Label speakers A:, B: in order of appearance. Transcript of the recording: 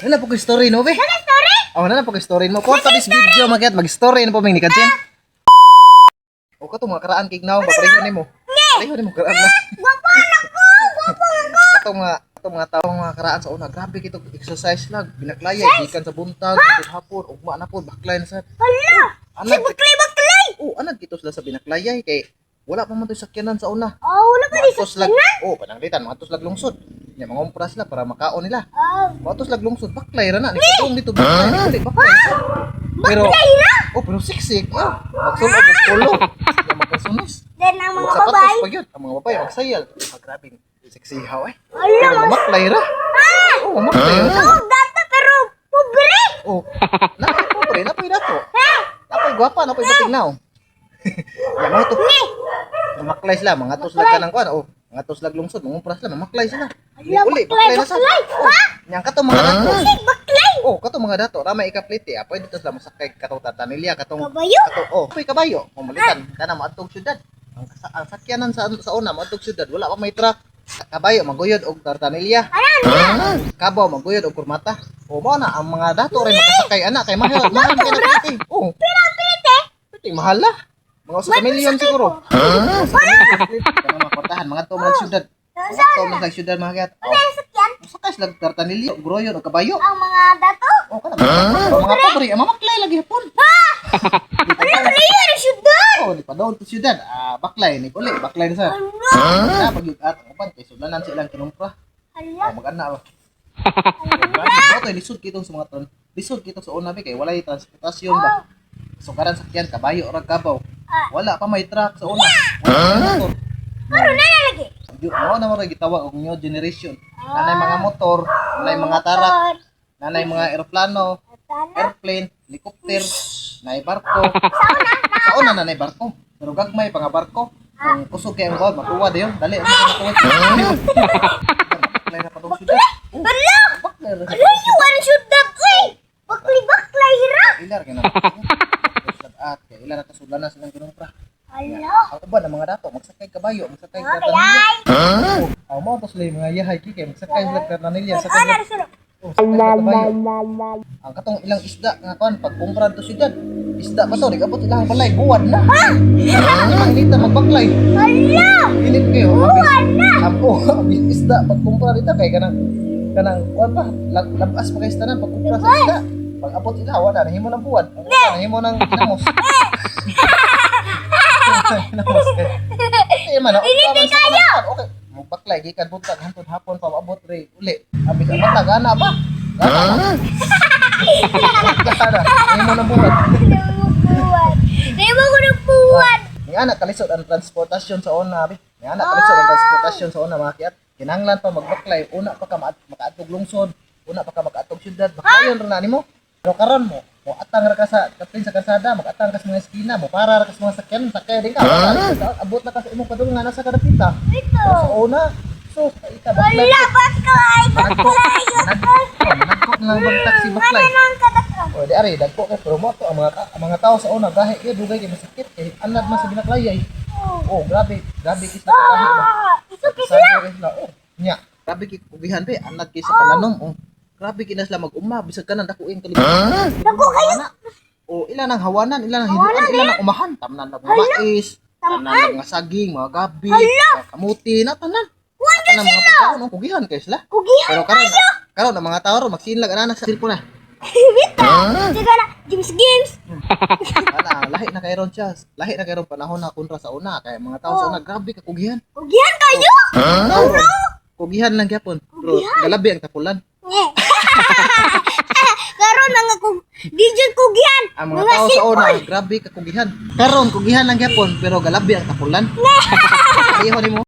A: Wala po ko story no be.
B: Ano story?
A: Oh, na po ko story mo. For this video magyat mag-story na po may ni Kajen. O kato mga karaan kay naong ba pareho nimo. Pareho nimo karaan na.
B: Gwapo anak ko! Gwapo ako!
A: Katong mga tawo mga karaan sa una, grabe kito exercise lang, binaklayay gikan sa buntag, hangtod hapon, ugma na po baklay na sa.
B: Hala! Si
A: Anad,
B: baklay baklay!
A: oh, anad kito sila sa binaklayay kay wala pa man to'y sakyanan sa una.
B: Oh, wala pa di
A: Matos lag, oh, pananglitan, matos lag lungsod. Nya mangompra sila para makaon nila.
B: Oh,
A: Matos lag lungsod, baklay ra na ni padung dito baklay, ni uli, baklay. Pero
B: baklay ra!
A: oh, pero siksik, oh, magsulod og kulo. Nya magkasunis.
B: Then ang mga
A: Sapatos
B: babae.
A: pa gyud, ang mga babae magsayal. Ah, grabe, siksihaw eh.
B: Hala!
A: Pero mamaklay ra. Oh, mamaklay ra.
B: Oh, dato pero pobre!
A: Oh, napay pobre, napay dato. Napay gwapa, napay batignaw. Ya mo to. Mamaklay sila, mga tos lag kanang kuan, oh, mga tos lag lungsod, mangumpra sila, mamaklay sila.
B: Hala,
A: Uli,
B: baklay,
A: baklay na sa.
B: baklay!
A: Oh, nyang kato mga dato.
B: Si baklay!
A: Oh, kato mga dato, rama ikaplite, ah, pwede to sila masakay katong tatanilya, katong
B: Kabayo?
A: kato, oh, may kabayo, oh, malitan, kana maadtong syudad. Ang sakyanan sa una maadtong syudad, wala pa may truck. Kabayo maguyod og tartanilya.
B: Ano?
A: Kabaw maguyod og kurmata. O mao na ang mga dato ray makasakay ana kay mahal, mahal kay na plite. Oh,
B: Pila ang pilite?
A: plite mahal lah. Mga usa ka milyon siguro. Usa ka milyon plite. Kanang mga kwartahan, mga to mga syudad. Mga to mga syudad mga gat.
B: Ano yung sakyan?
A: Sakay sila og tartanilya, groyon og kabayo.
B: Ang mga dato?
A: Oh, kana mga pobre, ang mamaklay lagi hapon.
B: Wala ka na yun, ang syudad!
A: Oh, ni pa doon to syudad. Ah, baklay ni uli, baklay na sa.
B: Ano?
A: Ah, pag at ang uban kay sudlanan silang kinumpra.
B: Hala!
A: Oh, magana ba. Grabe, mo to lisod kitong sa mga lisod kitong sa una be kay walay transportasyon ba. Sugaran sakyan kabayo ra kabaw. Wala pa may truck sa una. Wala pa may motor.
B: Karon na na lagi!
A: Mao na mo ra gitawag og new generation. Nanay mga motor, nanay mga tarak, nanay mga eroplano,
B: Tana.
A: airplane, helicopter, nay barko. Sa una nanay barko. Pero gagmay pa nga barko. Kung kusog kay ang bawd, matuwa dayon. Dali ang matuwa. Baklay na padong syudad. Oh,
B: Hala!
A: baklay ra.
B: Ano yung ang syudad? Uy! Baklay baklay ra!
A: Ilar kay na. At kay ilar na kasudlan na silang kinumpra.
B: Hala!
A: Ang uban ang mga dato magsakay kabayo, magsakay
B: Mga
A: kartanilya.
B: kayay!
A: Oh, ang mo to sila yung mga yahay kay magsakay sila kartanilya, sakay
B: Ano
A: sila.
B: na sulok?
A: Oh, sakay sila kabayo. Ang katong ilang isda nga kuan pag kumpra to syudad. Isda pa to, nigabot ilang balay, buwan na. Ang inita magbaklay.
B: Hala!
A: Init kayo.
B: Buwan na!
A: Ang oh, ang isda pag kumpra dito kay kanang kanang kuan pa, labas pa kay sa tanan pag kumpra sa isda. Pag abot sila, wala nahimo ng buwan. Ang wala nahimo ng kinamos. Kinamos kay. Eh man,
B: Init
A: kayo. Okay, magbaklay gikan buntag hantod hapon pa maabot re uli. Abis ang mata gana pa. Gana. Gana. Nahimo ng buwan.
B: Buwan. Nahimo ko ng buwan.
A: Ni ana kalisod ang transportasyon sa una, bi. Ni ana kalisod ang transportasyon sa una mga kiat. Kinahanglan pa magbaklay, una pa ka makaadtog lungsod, una pa ka makaadtog syudad, baklayon ra na nimo. Pero karon mo, mo atang ra ka sa kapin sa kalsada, magatang ka sa mga eskina, mo para ra ka sa mga sakyan, sakay din ka. Abot na ka sa imong padulngan nasa kadapita.
B: Ito.
A: Pero sa una, so ita baklay.
B: Hala! Baklay!
A: Nagko,
B: Baklay!
A: nagko na lang bang taxi
B: Ano
A: baklay.
B: nang kadakang?
A: O di ari dagko kay pero mo to ang mga ang mga tao sa una gahi kay dugay kay masakit kay anad man sa binaklayay. Oh, grabe, grabe kis nakakahi ba.
B: Ah! Isuki
A: Sila. Sila. Oh, nya. Grabe kay kugihan be, anad kay sa pananom. Oh. Grabe kay na sila mag-uma bisag kanan dakuin kalibutan.
B: Dako kayo!
A: Oh, ilan ang hawanan, ilan ang hinuan, ilan ang umahan, tamnan lang mga mais, tamnan lang mga saging, mga gabi, mga kamuti, na tanan. Tanan mga pagkaon, oh, kugihan kay sila.
B: Kugihan
A: Pero karon karon ang mga tao ro magsinlag ana sa cellphone na.
B: Bita! Sige na! Games games!
A: Ana, lahi na kay ron siya. Lahi na kay ron panahon na kontra sa una kay mga tao sa una grabe ka kugihan.
B: Kugihan kayo!
A: Tao ron, kugihan lang gyapon. Pero galabi ang tapulan.
B: Nge. Karon mga kug di jud kugihan.
A: Ang mga tao sa una, grabe kakugihan. Karon kugihan lang gyapon, pero galabi ang tapulan. Pareho nimo.